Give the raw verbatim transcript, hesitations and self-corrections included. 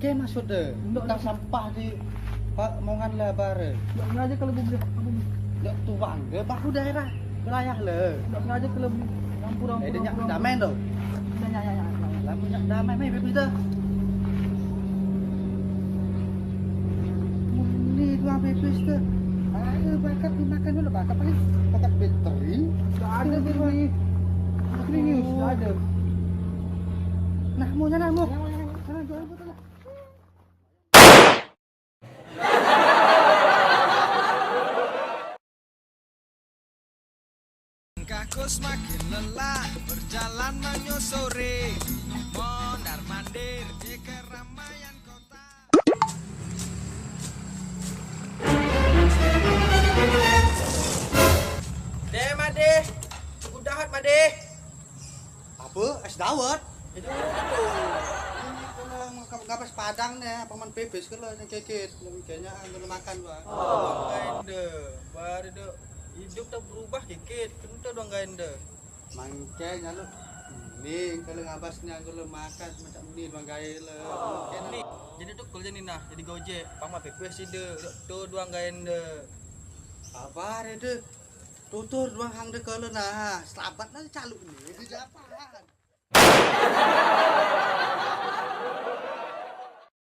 Ke maksud de, tukang sampah di Mongan Labar. Ndak sengaja kalau beli. Ndak tuang de, baru daerah wilayah le. Ndak sengaja kalau beli. Ampun, ampun, eh, dia nyak ampun, damai tu. Nyak, nyak, nyak, nyak. Lama nyak damai, mai pipis dah. Ini tuang pipis tu. Ayo, bakat dimakan dulu, bakat paling bakat bateri. Ndak ada bateri. Serius, ndak ada. Nah, mau nyana, mau. Sana, jual botol lah. Kaku semakin lelah berjalan menyusuri mondar mandir di keramaian kota. Deh, Made. Udah, Made. Apa? Es dawet? Itu tuh. Ini kalau ngap-, ngabas Padang nih, paman pipis kalau yang kekit, yang kayaknya anggur makan, Bang. Duang gaende, baru do hidup tak berubah kekit, kento duang gaende. Mangke nyalu ini kalau ngabas nih anggur makan macam ini duang gaende. Ini, jadi tuh kerja nih nah, jadi Gojek, paman pipis ide, tuh duang gaende. Kabar itu. Tutur duang hang de kalau nah, selamat nah calu nih di Japan.